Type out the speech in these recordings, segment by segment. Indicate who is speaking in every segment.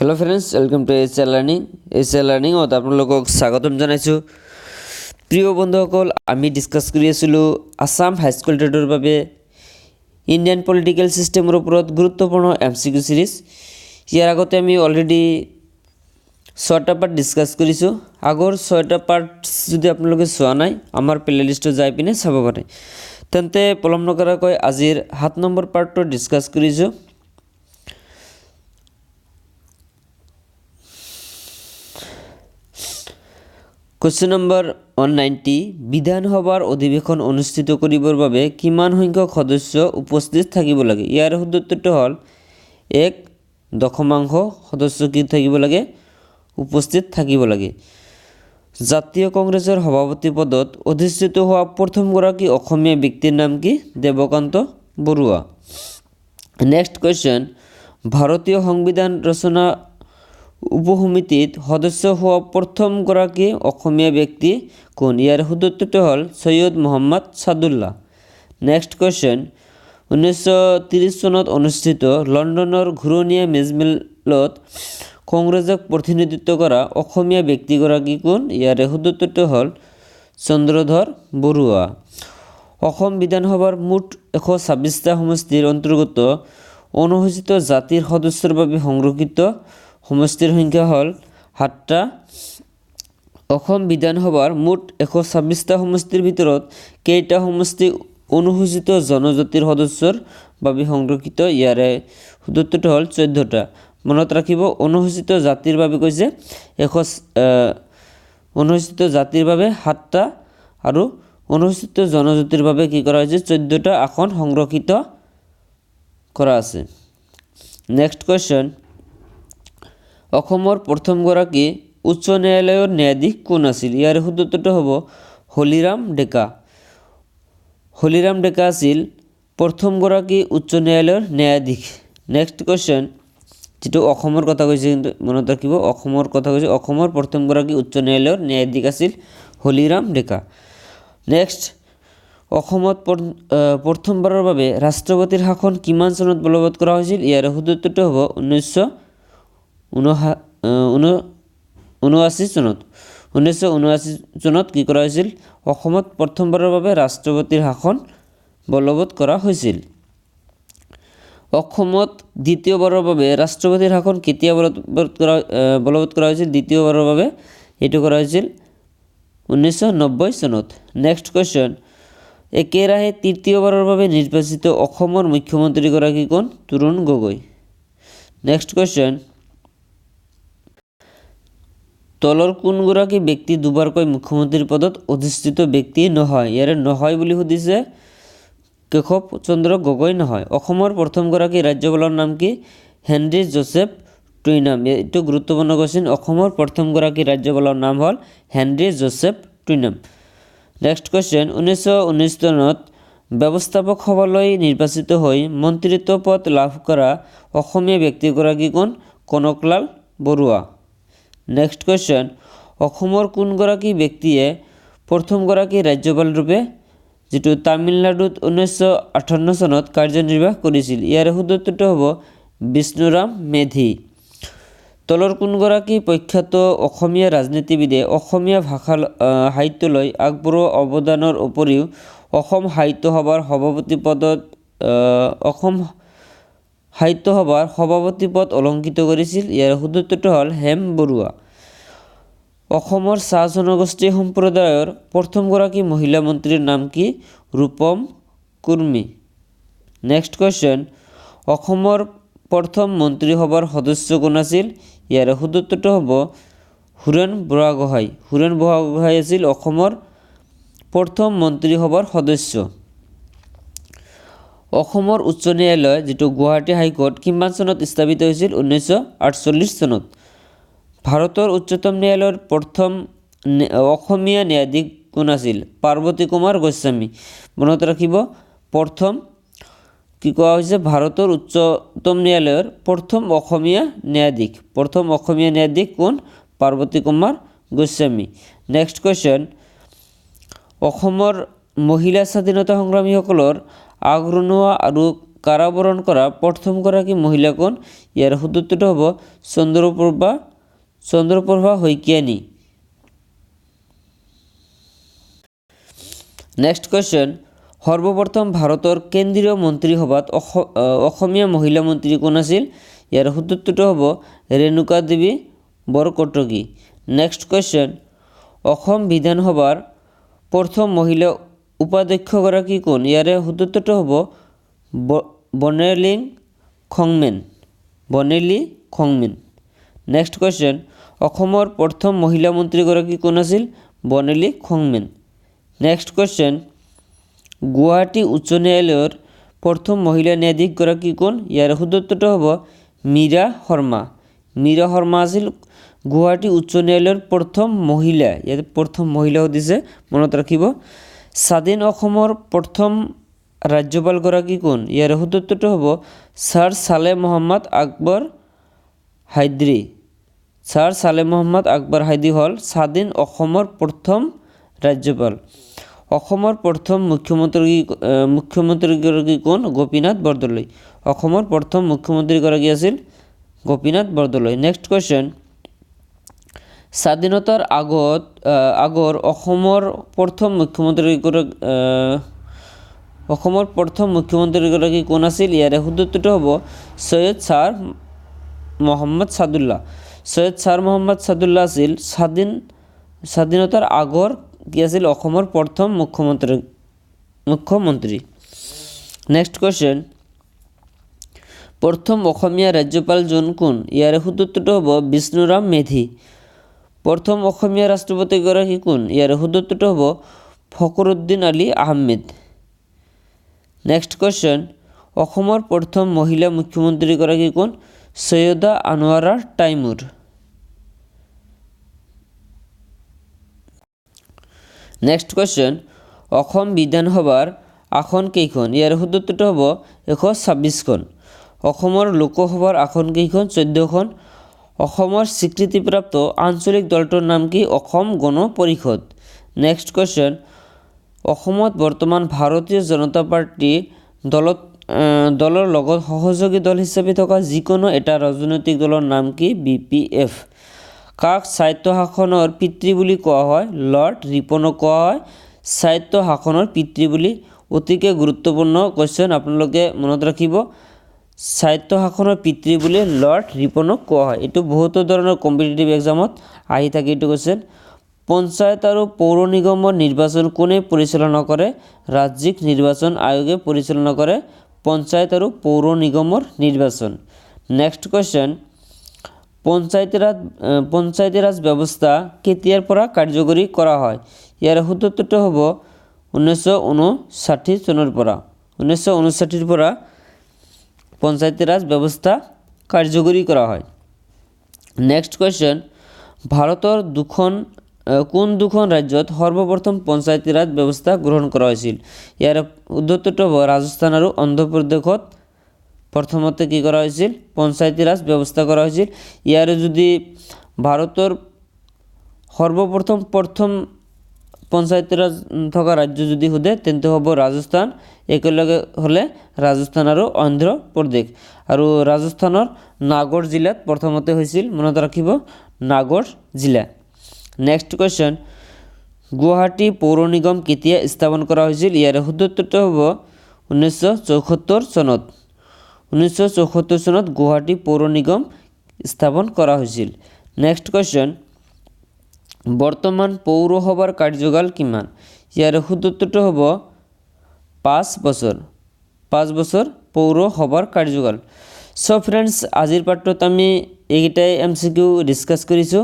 Speaker 1: Hello friends, welcome to H L learning. H L লাৰ্ণিঙত আপোনালোকক স্বাগতম জনাইছোঁ। প্ৰিয় বন্ধুসকল, আমি ডিছকাছ কৰি আছিলোঁ আছাম হাইস্কুল ট্ৰেডৰ বাবে ইণ্ডিয়ান পলিটিকেল ছিষ্টেমৰ ওপৰত গুৰুত্বপূৰ্ণ এমচিকিউ ছিৰিজ। ইয়াৰ আগতে আমি অলৰেডি ছয়টা পাৰ্ট ডিছকাছ কৰিছোঁ। আগৰ ছয়টা পাৰ্টছ যদি আপোনালোকে চোৱা নাই, আমাৰ প্লে'লিষ্টত যাই পিনে চাব পাৰে। তেন্তে পলম নকৰাকৈ আজিৰ 7 নম্বৰ পাৰ্টটো ডিছকাছ কৰিছোঁ। Question number 190, বিধানসভাৰ অধিৱেশন অনুষ্ঠিত কৰিবৰ বাবে কিমান সংখ্যক সদস্য উপস্থিত থাকিব লাগে? ইয়াৰ শুদ্ধ উত্তৰটো হ'ল এক দশমাংশ সদস্য কি থাকিব লাগে? উপস্থিত থাকিব লাগে। জাতীয় কংগ্ৰেছৰ সভাপতি পদত অধিষ্ঠিত হোৱা প্ৰথমগৰাকী অসমীয়া ব্যক্তিৰ নাম কি? দেৱকান্ত বৰুৱা। নেক্সট কুৱেশ্যন, ভাৰতীয় সংবিধান ৰচনা উপসমিতিত সদস্য হোৱা প্ৰথমগৰাকী অসমীয়া ব্যক্তি কোন? ইয়াৰ শুদ্ধ উত্তৰটো হ'ল চৈয়দ মহম্মদ ছাদুল্লাহ। নেক্সট কুৱেশ্যন, 1930 চনত অনুষ্ঠিত লণ্ডনৰ ঘূৰণীয়া মেজমেলত কংগ্ৰেছক প্ৰতিনিধিত্ব কৰা অসমীয়া ব্যক্তিগৰাকী কোন? ইয়াৰে শুদ্ধ উত্তৰটো হ'ল চন্দ্ৰধৰ বৰুৱা। অসম বিধানসভাৰ মুঠ 126টা সমষ্টিৰ অন্তৰ্গত অনুসূচিত জাতিৰ সদস্যৰ বাবে সংৰক্ষিত সমষ্টিৰ সংখ্যা হ'ল সাতটা। অসম বিধানসভাৰ মুঠ 126টা সমষ্টিৰ ভিতৰত কেইটা সমষ্টি অনুসূচিত জনজাতিৰ সদস্যৰ বাবে সংৰক্ষিত? ইয়াৰে শুদ্ধ উত্তৰটো হ'ল 14টা। মনত ৰাখিব, অনুসূচিত জাতিৰ বাবে কৈছে, অনুসূচিত জাতিৰ বাবে সাতটা আৰু অনুসূচিত জনজাতিৰ বাবে কি কৰা হৈছে? 14টা আসন সংৰক্ষিত কৰা আছে। নেক্সট কুৱেশ্যন, অসমৰ প্ৰথমগৰাকী উচ্চ ন্যায়ালয়ৰ ন্যায়াধীশ কোন আছিল? ইয়াৰ শুদ্ধ উত্তৰটো হ'ব হলিৰাম ডেকা। হলিৰাম ডেকা আছিল প্ৰথমগৰাকী উচ্চ ন্যায়ালয়ৰ ন্যায়াধীশ। নেক্সট কুৱেশ্যন, যিটো অসমৰ কথা কৈছে কিন্তু, মনত ৰাখিব, অসমৰ কথা কৈছে। অসমৰ প্ৰথমগৰাকী উচ্চ ন্যায়ালয়ৰ ন্যায়াধীশ আছিল হলিৰাম ডেকা। নেক্সট, অসমত প্ৰথমবাৰৰ বাবে ৰাষ্ট্ৰপতিৰ শাসন কিমান চনত বলবৎ কৰা হৈছিল? ইয়াৰ শুদ্ধ উত্তৰটো হ'ব 1979 চনত। 1979 চনত কি কৰা হৈছিল? অসমত প্ৰথমবাৰৰ বাবে ৰাষ্ট্ৰপতিৰ শাসন বলবৎ কৰা হৈছিল। অসমত দ্বিতীয়বাৰৰ বাবে ৰাষ্ট্ৰপতিৰ শাসন কেতিয়া বলবৎ কৰা হৈছিল? দ্বিতীয়বাৰৰ বাবে এইটো কৰা হৈছিল 1990 চনত। নেক্সট কুৱেশ্যন, একেৰাহে তৃতীয়বাৰৰ বাবে নিৰ্বাচিত অসমৰ মুখ্যমন্ত্ৰীগৰাকী কোন? তৰুণ গগৈ। নেক্সট কুৱেশ্যন, তলৰ কোনগৰাকী ব্যক্তি দুবাৰকৈ মুখ্যমন্ত্ৰীৰ পদত অধিষ্ঠিত ব্যক্তি নহয়? ইয়াৰে নহয় বুলি সুধিছে। কেশৱ চন্দ্ৰ গগৈ নহয়। অসমৰ প্ৰথমগৰাকী ৰাজ্যপালৰ নাম কি? Henry Joseph Twynam. এইটো গুৰুত্বপূৰ্ণ কুৱেশ্যন। অসমৰ প্ৰথমগৰাকী ৰাজ্যপালৰ নাম হ'ল Henry Joseph Twynam. Next question, 1919 চনত ব্যৱস্থাপক সভালৈ নিৰ্বাচিত হৈ মন্ত্ৰিত্ব পদ লাভ কৰা অসমীয়া ব্যক্তিগৰাকী কোন? কনকলাল বৰুৱা। নেক্সট কুৱেশ্যন, অসমৰ কোনগৰাকী ব্যক্তিয়ে প্ৰথমগৰাকী ৰাজ্যপালৰূপে যিটো তামিলনাডুত 1958 চনত কাৰ্যনিৰ্বাহ কৰিছিল? ইয়াৰে শুদ্ধ উত্তৰটো হ'ব বিষ্ণুৰাম মেধি। তলৰ কোনগৰাকী প্ৰখ্যাত অসমীয়া ৰাজনীতিবিদে অসমীয়া ভাষা সাহিত্যলৈ আগবঢ়োৱা অৱদানৰ উপৰিও অসম সাহিত্য সভাৰ সভাপতি পদ অলংকৃত কৰিছিল? ইয়াৰ শুদ্ধ উত্তৰটো হ'ল হেম বৰুৱা। অসমৰ চাহ জনগোষ্ঠী সম্প্ৰদায়ৰ প্ৰথমগৰাকী মহিলা মন্ত্ৰীৰ নাম কি? ৰূপম কুৰ্মী। নেক্সট কুৱেশ্যন, অসমৰ প্ৰথম মন্ত্ৰীসভাৰ সদস্য কোন আছিল? ইয়াৰ শুদ্ধ উত্তৰটো হ'ব সুৰেণ বুঢ়াগোহাঁই। সুৰেণ বুঢ়াগোহাঁই আছিল অসমৰ প্ৰথম মন্ত্ৰীসভাৰ সদস্য। অসমৰ উচ্চ ন্যায়ালয়, যিটো গুৱাহাটী হাইকোৰ্ট, কিমান চনত স্থাপিত হৈছিল? 1948 চনত। ভাৰতৰ উচ্চতম ন্যায়ালয়ৰ প্ৰথম অসমীয়া ন্যায়াধীশ কোন আছিল? পাৰ্বতী কুমাৰ গোস্বামী। মনত ৰাখিব, প্ৰথম কি কোৱা হৈছে? ভাৰতৰ উচ্চতম ন্যায়ালয়ৰ প্ৰথম অসমীয়া ন্যায়াধীশ। প্ৰথম অসমীয়া ন্যায়াধীশ কোন? পাৰ্বতী কুমাৰ গোস্বামী। নেক্সট কুৱেশ্যন, অসমৰ মহিলা স্বাধীনতা সংগ্ৰামীসকলৰ আগৰণুৱা আৰু কাৰাবৰণ কৰা প্ৰথমগৰাকী মহিলা কোন? ইয়াৰ শুদ্ধ উত্তৰটো হ'ব চন্দ্ৰপ্ৰভা শইকীয়ানী। নেক্সট কুৱেশ্যন, সৰ্বপ্ৰথম ভাৰতৰ কেন্দ্ৰীয় মন্ত্ৰীসভাত অসমীয়া মহিলা মন্ত্ৰী কোন আছিল? ইয়াৰ শুদ্ধ উত্তৰটো হ'ব ৰেণুকা দেৱী বৰকটকী। নেক্সট কুৱেশ্যন, অসম বিধানসভাৰ প্ৰথম মহিলা উপাধ্যক্ষগৰাকী কোন? ইয়াৰে শুদ্ধ উত্তৰটো হ'ব বনেলী খংমেন, বনেলী খংমেন। নেক্সট কুৱেশ্যন, অসমৰ প্ৰথম মহিলা মন্ত্ৰীগৰাকী কোন আছিল? বনেলী খংমেন। নেক্সট কুৱেশ্যন, গুৱাহাটী উচ্চ ন্যায়ালয়ৰ প্ৰথম মহিলা ন্যায়াধীশগৰাকী কোন? ইয়াৰ শুদ্ধ উত্তৰটো হ'ব মীৰা শৰ্মা। মীৰা শৰ্মা আছিল গুৱাহাটী উচ্চ ন্যায়ালয়ৰ প্ৰথম মহিলা। ইয়াতে প্ৰথম মহিলা সুধিছে, মনত ৰাখিব। স্বাধীন অসমৰ প্ৰথম ৰাজ্যপালগৰাকী কোন? ইয়াৰ শুদ্ধ উত্তৰটো হ'ব ছাৰ চালে মহম্মদ আকবৰ হাইদৰি। ছাৰ চালে মহম্মদ আকবৰ হাইদৰি হ'ল স্বাধীন অসমৰ প্ৰথম ৰাজ্যপাল। অসমৰ প্ৰথম মুখ্যমন্ত্ৰীগৰাকী কোন? গোপীনাথ বৰদলৈ। অসমৰ প্ৰথম মুখ্যমন্ত্ৰীগৰাকী আছিল গোপীনাথ বৰদলৈ। নেক্সট কুৱেশ্যন, স্বাধীনতাৰ আগৰ অসমৰ প্ৰথম মুখ্যমন্ত্ৰীগৰাকী কোন আছিল? ইয়াৰে শুদ্ধ উত্তৰটো হ'ব চৈয়দ ছাৰ মহম্মদ ছাদুল্লাহ। চৈয়দ ছাৰ মহম্মদ ছাদুল্লাহ আছিল স্বাধীনতাৰ আগৰ কি আছিল? অসমৰ প্ৰথম মুখ্যমন্ত্ৰী। নেক্সট কুৱেশ্যন, প্ৰথম অসমীয়া ৰাজ্যপালজন কোন? ইয়াৰে শুদ্ধ উত্তৰটো হ'ব বিষ্ণুৰাম মেধি। প্ৰথম অসমীয়া ৰাষ্ট্ৰপতিগৰাকী কোন? ইয়াৰে শুদ্ধ উত্তৰটো হ'ব ফখৰুদ্দিন আলী আহমেদ। নেক্সট কুৱেশ্যন, অসমৰ প্ৰথম মহিলা মুখ্যমন্ত্ৰীগৰাকী কোন? চৈয়দা আনোৱাৰা টাইমুৰ। নেক্সট কুৱেশ্যন, অসম বিধানসভাৰ আসন কেইখন? ইয়াৰ শুদ্ধ উত্তৰটো হ'ব 126খন। অসমৰ লোকসভাৰ আসন কেইখন? 14খন। অসমৰ স্বীকৃতিপ্ৰাপ্ত আঞ্চলিক দলটোৰ নাম কি? অসম গণ পৰিষদ। নেক্সট কুৱেশ্যন, অসমত বৰ্তমান ভাৰতীয় জনতা পাৰ্টি দলৰ লগত সহযোগী দল হিচাপে থকা যিকোনো এটা ৰাজনৈতিক দলৰ নাম কি? B P F. কাক স্বায়ত্ত শাসনৰ পিতৃ বুলি কোৱা হয়? লৰ্ড ৰিপনক কোৱা হয় স্বায়ত্ত শাসনৰ পিতৃ বুলি। অতিকে গুৰুত্বপূৰ্ণ কুৱেশ্যন, আপোনালোকে মনত ৰাখিব। স্বায়ত্ত শাসনৰ পিতৃ বুলি লৰ্ড ৰিপনক কোৱা হয়। এইটো বহুতো ধৰণৰ কম্পিটিটিভ এক্সামত আহি থাকে এইটো কুৱেশ্যন। পঞ্চায়ত আৰু পৌৰ নিগমৰ নিৰ্বাচন কোনে পৰিচালনা কৰে? ৰাজ্যিক নিৰ্বাচন আয়োগে পৰিচালনা কৰে পঞ্চায়ত আৰু পৌৰ নিগমৰ নিৰ্বাচন। নেক্সট কুৱেশ্যন, পঞ্চায়তী ৰাজ ব্যৱস্থা কেতিয়াৰ পৰা কাৰ্যকৰী কৰা হয়? ইয়াৰ শুদ্ধ উত্তৰটো হ'ব 1959 চনৰ পৰা। 1959ৰ পৰা পঞ্চায়তী ৰাজ ব্যৱস্থা কাৰ্যকৰী কৰা হয়। নেক্সট কুৱেশ্যন, ভাৰতৰ কোন দুখন ৰাজ্যত সৰ্বপ্ৰথম পঞ্চায়তী ৰাজ ব্যৱস্থা গ্ৰহণ কৰা হৈছিল? ইয়াৰ শুদ্ধ উত্তৰটো হ'ব ৰাজস্থান আৰু অন্ধ্ৰপ্ৰদেশত প্ৰথমতে কি কৰা হৈছিল? পঞ্চায়তী ৰাজ ব্যৱস্থা কৰা হৈছিল। ইয়াৰ যদি ভাৰতৰ সৰ্বপ্ৰথম প্ৰথম পঞ্চায়তী ৰাজ থকা ৰাজ্য যদি সোধে তেন্তে হ'ব ৰাজস্থান, একেলগে হ'লে ৰাজস্থান আৰু অন্ধ্ৰপ্ৰদেশ। আৰু ৰাজস্থানৰ নাগৰ জিলাত প্ৰথমতে হৈছিল, মনত ৰাখিব, নাগৰ জিলা। নেক্সট কুৱেশ্যন, গুৱাহাটী পৌৰ নিগম কেতিয়া স্থাপন কৰা হৈছিল? ইয়াৰ শুদ্ধ উত্তৰটো হ'ব 1974 চনত। 1974 চনত গুৱাহাটী পৌৰ নিগম স্থাপন কৰা হৈছিল। নেক্সট কুৱেশ্যন, বৰ্তমান পৌৰসভাৰ কাৰ্যকাল কিমান? ইয়াৰ শুদ্ধ উত্তৰটো হ'ব 5 বছৰ। 5 বছৰ পৌৰসভাৰ কাৰ্যকাল। চ' ফ্ৰেণ্ডছ, আজিৰ পাঠটোত আমি এইকেইটাই এম চি কিউ ডিছকাছ কৰিছোঁ।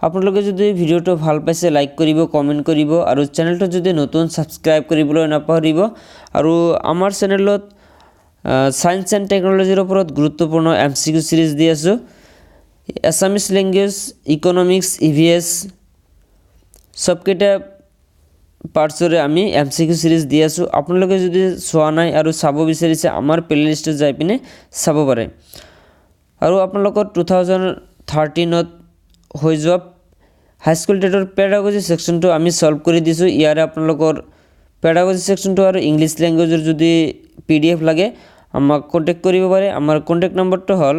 Speaker 1: আপোনালোকে যদি ভিডিঅ'টো ভাল পাইছে লাইক কৰিব, কমেণ্ট কৰিব আৰু চেনেলটো যদি নতুন ছাবস্ক্ৰাইব কৰিবলৈ নাপাহৰিব। আৰু আমাৰ চেনেলত ছায়েন্স এণ্ড টেকন'লজিৰ ওপৰত গুৰুত্বপূৰ্ণ এম চি কিউ চিৰিজ দি আছোঁ। Assamese language, economics, E V S চবকেইটা পাৰ্টছৰে আমি এম চি কিউ চিৰিজ দি আছোঁ। আপোনালোকে যদি চোৱা নাই আৰু চাব বিচাৰিছে আমাৰ প্লে'লিষ্টত যাই পিনে চাব পাৰে। আৰু আপোনালোকৰ 2013ত হৈ যোৱা হাইস্কুল টেটৰ পেডাগজি ছেকশ্যনটো আমি ছল্ভ কৰি দিছোঁ। ইয়াৰে আপোনালোকৰ পেডাগজি ছেকশ্যনটো আৰু ইংলিছ লেংগুৱেজৰ যদি পি ডি এফ লাগে আমাক কণ্টেক্ট কৰিব পাৰে। আমাৰ কণ্টেক্ট নম্বৰটো হ'ল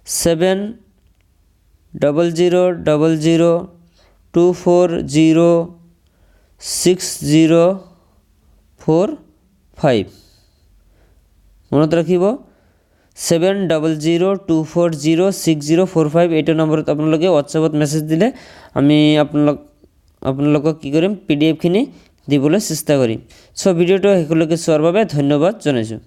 Speaker 1: 700002406045। মনত ৰাখিব, 7002406045। এইটো নম্বৰত আপোনালোকে হোৱাটছএপত মেছেজ দিলে আমি আপোনালোকক কি কৰিম, পি ডি এফখিনি দিবলৈ চেষ্টা কৰিম। চ' ভিডিঅ'টো শেষলৈকে চোৱাৰ বাবে ধন্যবাদ জনাইছোঁ।